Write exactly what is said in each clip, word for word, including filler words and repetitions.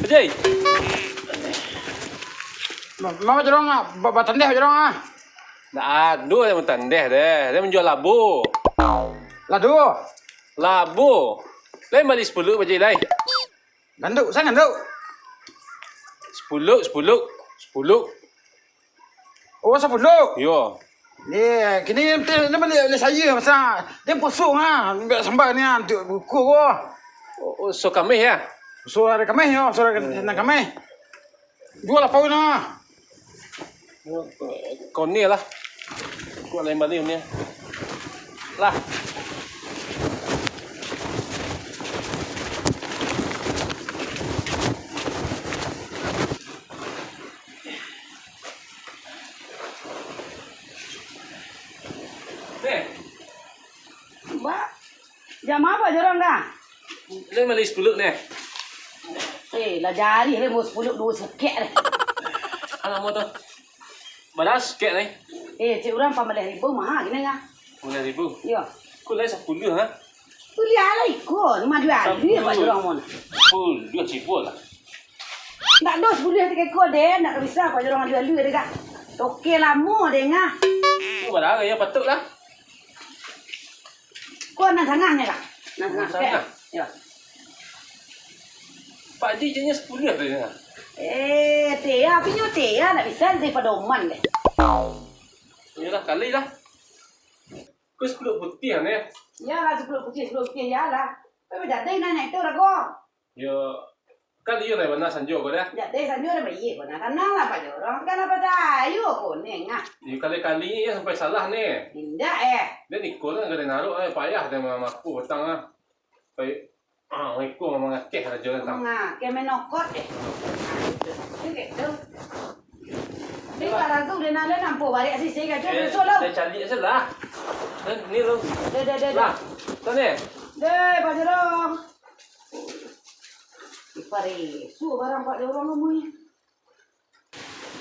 Jai. Ma-, ma Jorong ah, ba-, batandeh Jorong ah. Ndak ado nan batandeh deh, den manjua labu. Ladu? Labu. Lai bali sapuluah bajai lai. Ganduk, sa ganduk. Sapuluah, sapuluah, sapuluah. Oh, sapuluah? Iyo. Ye, kini nanti, nanti bali, bali sayo, masa. Den pusuak ah, ambiak samba ni, ah, untuak buka ko. Oh, oh, so Kamih, yo? So hari Kamih, yo, so hari Kamih. Jua lah, pauih nah. Kau ni lah. Kuat lain balik ni. Lah. Eh. Ba, jam apo Jorong dah? Lai bali sapuluah ni. Eh, lah jari lai mau sapuluah duo sukek deh. Anak mau tu. Bara sukek ni? Eh, cek urang pambaleh ribu maha kini ngah. Pambaleh ribu? Iyo. Ko lai sapuluah ha? Kuliah lah iko, ni mah duo alih Pak Jorong mon. Sapuluah cipo lah. Ndak doh sapuluah tigo iko deh, ndak bisa Pak Jorong alih-alih deh kak. Toke lamo deh ngah. Ko bara yo patuik lah. Ko nan sangahnyo lah. Nan sangah. Nan sangah. Yo. Pak Ji, jadinya sapuluah tu ya. Eh, tia, tapi nyo tia, ndak bisa di padoman deh. Iyolah, kali lah. Ko sapuluah putiah ni. Iyolah, sapuluah putiah, sapuluah putiah, iyolah. Tapi jadi nanya itu rago. Yo, kali yo lah bana sanjo ko dah. Jadi sanjo dah bayi ko nah. Tanang lah Pak Jorong, kan apa tayo ko ni ngah. Yo, kali-kali ni sampai salah ni. Indak eh. Dia nikol kan kada naruh eh, payah dia mamaku petang ah. Pai, ah, iko mangakeh rajo kan. Mangakeh menokot eh. Nah, itu. Itu gitu. Ni paragu dia nak nampak balik sisi kacau besok lah. Dia cari saja lah. Dan ni lo. Dah, dah, dah, dah. Lah, tu ni. Deh, Pak Jorong. Iparesu barang Pak Jorong rumah ni.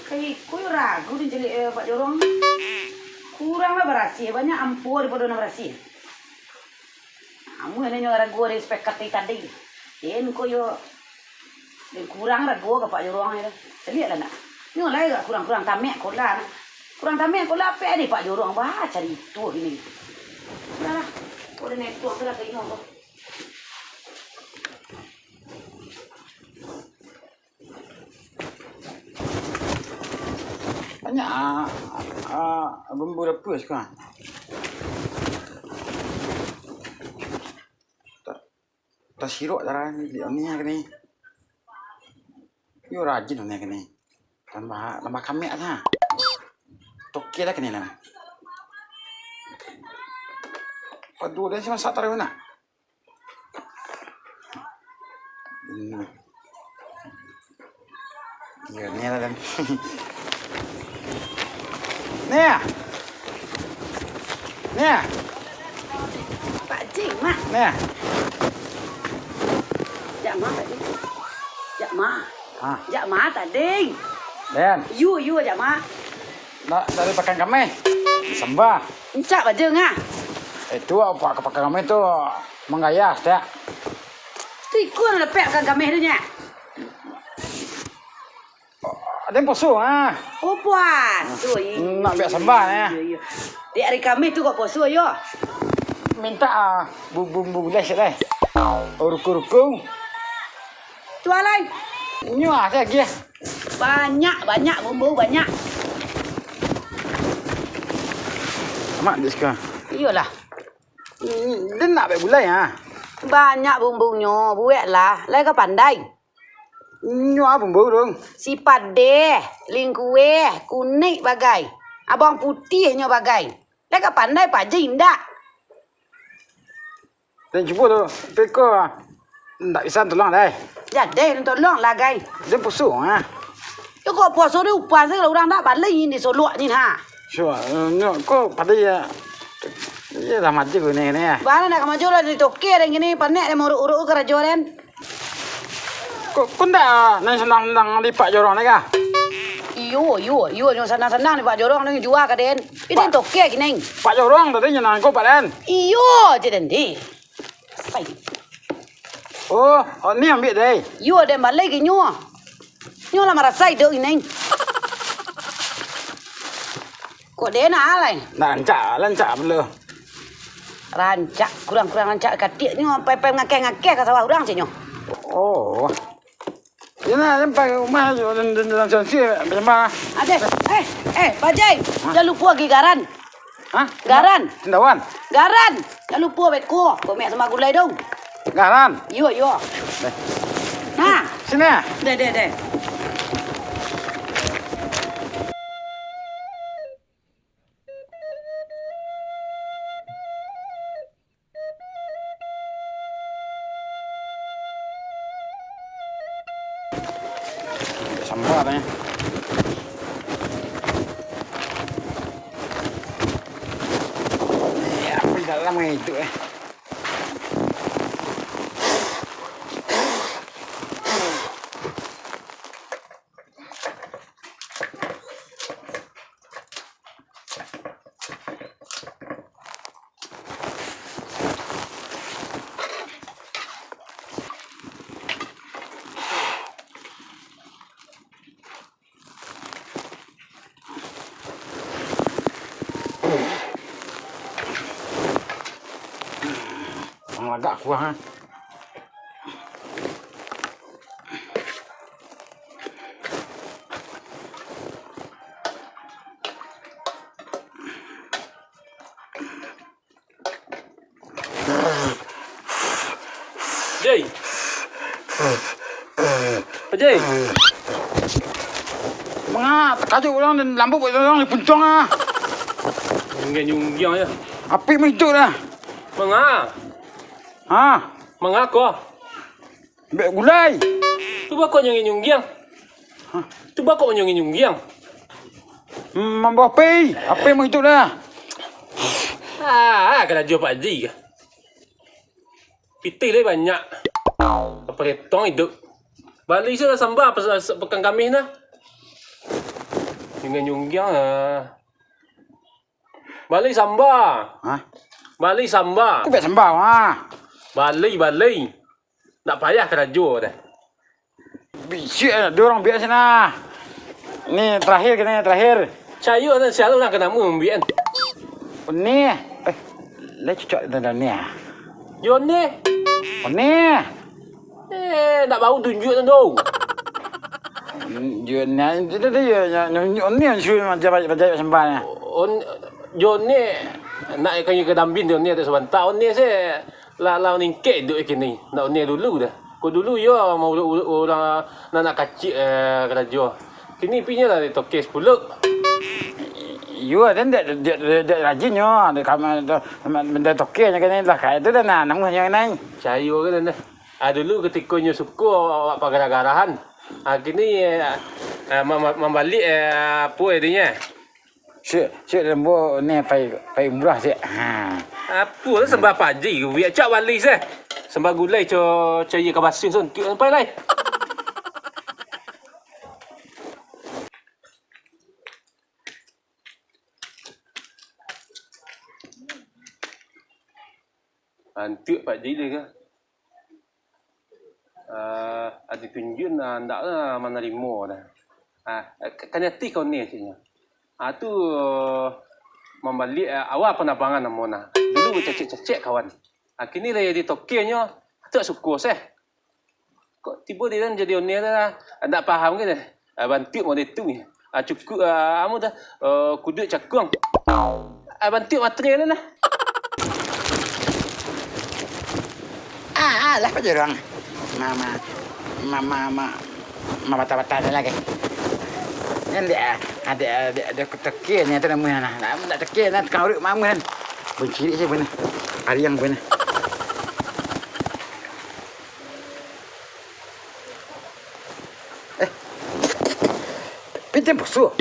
Iko yo ragu den caliak, eh, Pak Jorong. Kurang lah barasiah, banyak ampo daripado nan barasiah. Amuah nyo ragu dari spekat tadi. Den ko yo, den kurang ragu ka Pak Jorong yo. Caliak lah nak. Nyo lai agak kurang-kurang tamek ko lah nak. Kurang tamek ko lah, apo ado Pak Jorong bah carito kini. Udah lah. Ko den etuang tu lah ka inyo ko. Banyak, ah, ah, bumbu dapur suka. Ta-, tasirok darah ni, ni kini. Yo rajin ni kini. Tambah, tambah kamek lah. Toke lah kini lah. Padu dah si masak taruh nak. Hmm. Yo, ni lah, Dan. Ni. Ni. Pak Jing, mah. Ni. Jak mah, Pak Jing. Jak mah. Ah. Jak mah tadi. Den. Yu, yu, jak mah. Nak dari pakan kami. Sambah. Encak baja ngah. Itu apa ke pakan kami tu menggayah, tak? Tu ikua nak lepek pakan kami tu, nyak. Ada yang poso ah. Oh, puaso. Nak biak sambah, eh. Iyo, iyo. Di hari Khamis tu kok poso, yo. Minta ah, bu-, bumbu les deh. Oh, ruku-ruku. Tu alai. Nyo ah, saya agih. Banyak, banyak bumbu, banyak. Mak, dek siko. Iyolah. Hmm, den nak buek gulai, ah? Banyak bumbunyo, bueklah. Lai ka pandai. Nyo a bumbu tu? Si padeh, lingkueh, kunik bagai. Abang putiahnyo bagai. Lai ka pandai Pak Haji indak? Den cubo tu, tapi ko ndak bisa tolong dai. Jadeh tolong lah, gai. Den pusuang, ah. Yo kok puaso di upah se, kalau urang ndak baleh nyi di Solok nyi, ha. Sua, nyo ko padeh ya. Iyo lah maju ko ni, ni ya. Bana nak ka maju lah di toke den kini, panek den mauruk-uruk karajo den. Ko, ko ndak nan sanang-sanang di Pak Jorong ni kah? Iyo, iyo, iyo, nyo sanang-sanang di Pak Jorong ni jua ka den. Ini Pak toke kini. Pak Jorong tadi nyo nan ko Pak den. Iyo, cek den di. Sai. Oh, oh, ni ambiak dai. Iyo, den balai ka inyo. Nyo lah marasai dek inai. Kok den nak alai? Nak rancak, rancak pulo. Rancak, kurang-kurang rancak katik nyo, pai-pai ngakeh-ngakeh ka sawah urang cek nyo. Oh. Yo nah, den pai rumah jo, den, den, den, den, si, sambah. Adeh, eh, eh, Bajai, hah? Jan lupo agi garan. Hah? Garan. Sendawan. Garan. Jan lupo beko, kok mek sambah gulai dong. Garan. Iyo, iyo. Deh. Nah. Sini ya. Deh, deh, deh. Sambal, eh. Eh, apa di dalam itu, eh? Ang lagak kuah, ha. Jai. Jai. Manga, takajut urang dan lambu buat urang di puncuang ah. Nyunggiang-nyunggiang je. Api mah iduik dah. Manga. Ha? Manga ko? Ambek gulai. Tu baa kok nyunggiang-nyunggiang? Hah? Tu baa kok nyunggiang-nyunggiang? Hmm, mambawa api. Api mah iduik dah. Ah, karajo Pak Haji ka. Pitih lai banyak. Apa retong iduik. Bali se lah sambal pas, pas pekan Kamih nah. Nyunggiang-nyunggiang lah. Bali sambal. Hah? Bali sambal. Kok buek sambal, ha? Bali, bali. Ndak payah karajo dah. Bisiak, ado urang buek sinan. Ni terakhir kini, terakhir. Cayo nan sialu nan kanamo mambuek. Ni, eh, lai cocok dalam ni ah. Yo ni. Ni. Eh, ndak bau tunjuak tu. Yo ni, itu tadi yo, yo, yo, yo ni yang suruh macam baik-baik sambal ni. On, yo ni, nak ikan ikan dambin yo ni ada sebentar. On ni se lah, lah ningkek iduik kini. Ndak on ni dulu dah. Ko dulu yo mau urang, urang nak, nak kacik eh, karajo. Kini pinyo lah di toke sepuluh. Yo, dan dek, dek, dek, dek rajin nyo, dek kama, dek, dek toke nyo kini lah, kaya tu dah nah, namuah nyo nai. Cayo kan dah. Ah, dulu ketiko nyo suko awak pagarah-garahan. Ah, kini, eh, ah, ma-, ma-, mambalik, eh, apo idinyo? Sik, sik lembo ni pai, pai umrah sik. Ha. Apo lah sambal Pak Haji, biak cak bali seh. Sambal gulai co, co iyo ka basuh tu, sampai lai. Antuak Pak Haji dia ka. Ah, ado tunjuan, ah, ndak lah manarimo dah. Ah, ka-, kanyati kau ni caknyo. Ah, tu, ah, mambalik, ah, awal panabangan namo nah. Dulu cacek-cacek kawan. Ah, kini lah jadi tokenyo, tu suko seh. Kok tibo di dalam jadi oner dah. Ndak paham ke dah. Ah, bantuak model tu ni. Ah, cukup, ah, amu dah, ah, kuduak cakuang. Ah, bantuak materi ni nah. Ah, ah, lah pajodohan. Ma, ma, ma, ma, ma, ma bata-bata ni lagi. Ni dek, ah, dek, ah, dek, dek, toke ni tu namuah nah. Nak, nak toke nah, tukang urut mamuah kan. Buncirik sajo buah ni. Ariang buah ni. Eh. Pitin pusuh.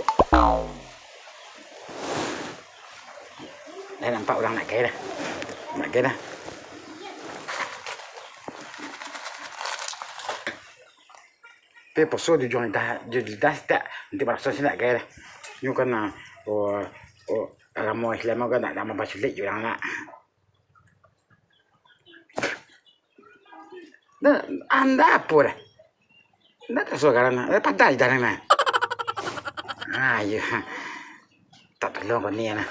Dah nampak urang nak gai dah. Nak gai dah. Tapi poso di ujuang lidah, di lidah sitak, nanti baraso sitak gai dah. Nyo kan, ah, oh, oh, agamo Islam kan nak, nak mampasulik jo urang nak. Dah, anda apo dah? Anda tak suka kan? Eh, padai dah nah. Ah, iyo. Tak tolong kau ni lah.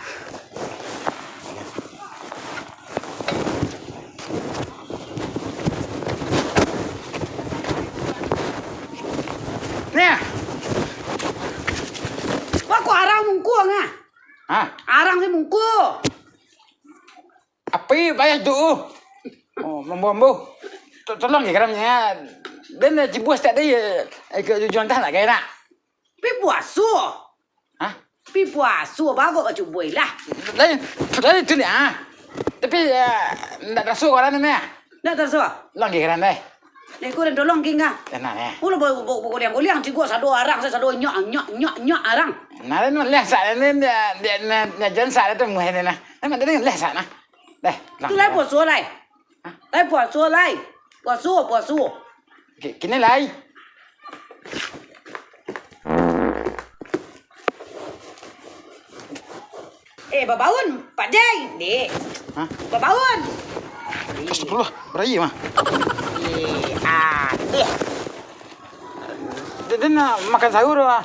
Ni. Wah, kok arang mungkuang ah? Hah? Arang si mungkuang. Api payah tu. Oh, mambo-mambo. To-, tolong je garamnya. Den dah cibuah sitak tadi, eh, ke tujuan tah nak kena. Pi puaso. Hah? Pi puaso, bago ka cubo lah. Lain, lain tu ni, ah. Tapi, eh, ndak taraso garam ni, ah. Ndak taraso? Tolong je garam deh. Deh, ko den tolong, King, ah. Tenang, eh. Ulah ba-, ba-, bagoliang-goliang, cigo sado arang, sado nyak, nyak, nyak, nyak arang. Nah, den leh sak, ni, ni, ni, ni, ni, jan sak tu muah ni, nah. Memang den leh sak, nah. Deh, lang, tu lai puaso lai. Hah? Lai puaso lai. Puaso, puaso. Ki-, kini lai. Eh, babaun, Pak Jai, dek. Hah? Babaun. Astagfirullah, baraia mah. Eh, aduh. Dia, dia nak makan sahur, ah.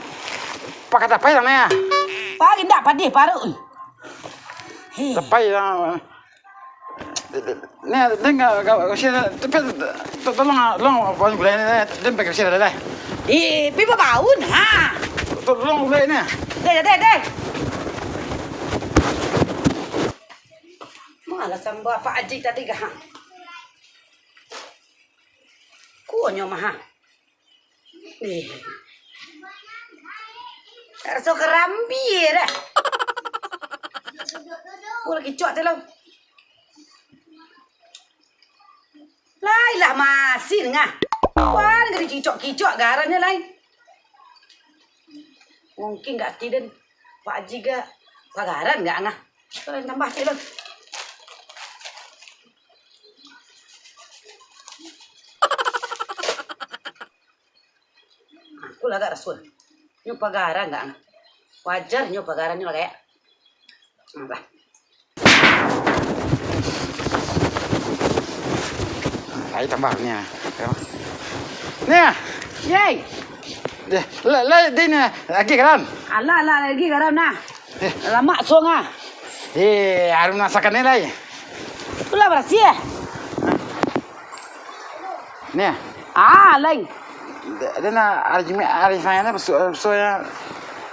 Pakai tapai lah, Naya. Pagi ndak padih paruik. Hei. Tapai lah. Ni, ni, ni, tapi to-, tolong, tolong, abang gulai ni, ni, ni, pakai sini dah. Eh, pi babaun, ha. Tolong gulai ni. Deh, deh, deh. Malah sambah Pak Haji tadi kah? Kuonyo mah, ha. Eh. Raso karambia dah. Pula kicok tu lah. Lai lah masin ngah. Wan gari kicok-kicok garannyo lai. Mungkin gak tiden Pak Haji gak pagaran gak ngah. Kalau tambah cek lah. Aku lah agak rasul. Nyo pagaran gak? Wajar nyo pagaran nyo lah kayak. Nah, bah. Ayo tambah ni ah. Ni ah. Yey. Deh, lah, lah, di ni lagi garam. Alah, alah, lagi garam nah. Eh. Lamak suang ah. Eh, harum masakan ni lai. Itulah barasiah. Ni ah. Ah, lain. Den, den hari Jumaik, hari Sanin ni, besok, besok ya,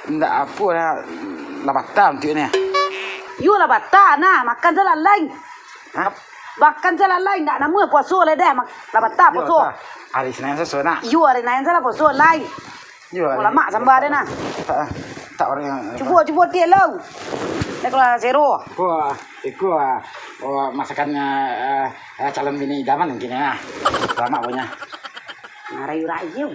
ndak apo lah, lah batal untuak ni. Iyo lah batal nah, makan se lah lain. Hah? Makan se lah lain, ndak namuah puaso lai deh, mak-, lah batal puaso. Hari Sanin se nak. Iyo, hari Sanin se lah puaso lai. Iyo, hari Sanin. Ulamak sambah deh nah. Tak, tak orang yang. Cubo, cubo tiek lo. Ni kalau sero. Wah. Iko, ah, oh, masakan, ah, ah, calon bini idaman mungkin, ah. Salamak pokoknyo. Nah, rayu-rayu.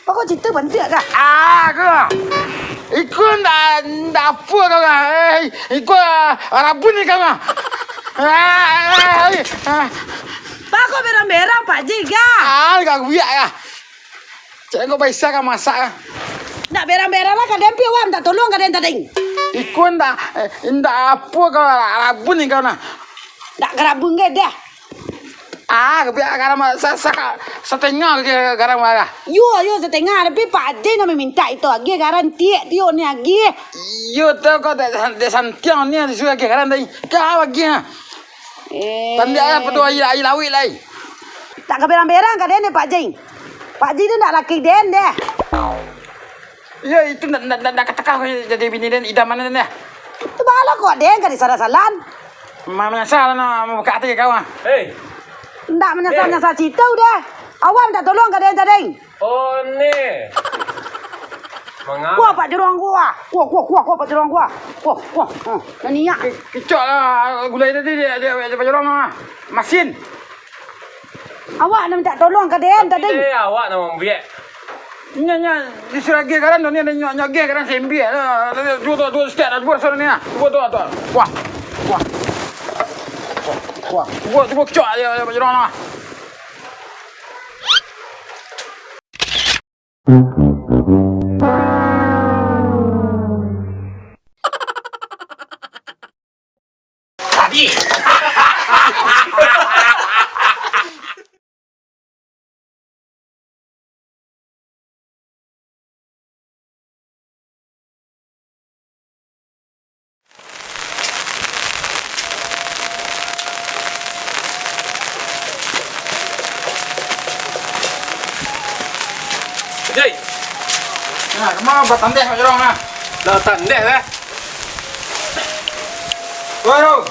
Pokok cerita bantuak kah? Ah, ko. Iko ndak, ndak apo kau lah. Eh, iko, ah, rabun ni kau lah. Ah, ah, ah, ah. Pokok berang-berang, Pak Ji, kah? Ah, gak biak kah? Cak engkau baisa ka masak ka? Ndak berang-berang lah, ka den pi awak minta tolong ka den tadi. Iko ndak, eh, ndak apo kau rabun ni kau nah. Ndak karabun ge dah. Ah, ka pi garam sa-, sa-, satengah ge garam lah. Yo, yo, satengah, tapi Pak Haji nak minta itu agi garam tiek tiok ni agi. Iyo tu kau dek, dek santiang ni disuruh agi garam tadi. Kau agi ha. Eh. Tandiak lah pado aia, aia lawik lai. Tak ka berang-berang ka den deh, Pak Jing. Pak Jing tu ndak laki den deh. Yo, itu ndak, ndak, ndak, ndak katakah jadi bini den, idaman den, yo. Tu baa lo kok den ka disalah-salah. Ma-, manyasal lah, no, mambuka ati kau, ah. Hei. Ndak manyasal-nyasal situ deh. Awak minta tolong ka den tadi. Oh, ni. Mangapa? Kuah, Pak Jeroang, kuah. Kuah, kuah, kuah, kuah, Pak Jeroang, kuah. Kuah, kuah. Ha, naniak. Ki-, kicok lah gulai tadi, dia, dia, dia, Pak Jeroang, ah. Masin. Awak nan minta tolong ka den tadi. Tapi deh, awak nan mambuek. Nya, nya, disuruah agih ka den tu, ni, ni, nyo, nyo agih ka den sambiak lah. Duo tu, duo stek dah, duo sana ni lah. Duo tu, tu. Wah. Wah. Wah. Duo, duo kicok aja, aja, aja, aja. Tadi. Jai. Nah, kama batandeh Pak Jorong, nah? Lah tandeh lah. Waduh.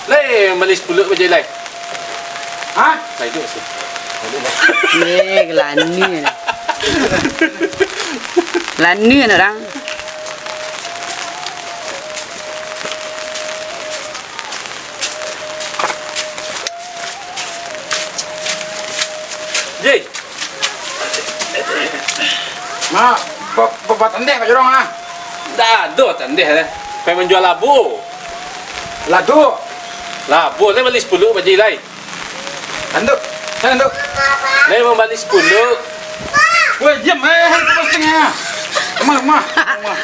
Lai, mambali sapuluah baje lai. Hah? Lai, duduak sih. Duduak, lai. Eh, lani. Lani anak urang. Jai. Mak, ba-, ba-, batandeh Pak Jorong, ah. Ndak ado tandeh, eh. Pai manjua labo. Lado. Labo, lai mambali sapuluah baje lai. Anduk, cak anduk. Lai mambali sapuluah. Woi, diam, eh, hari tu posting, ah. Rumah, rumah. Rumah.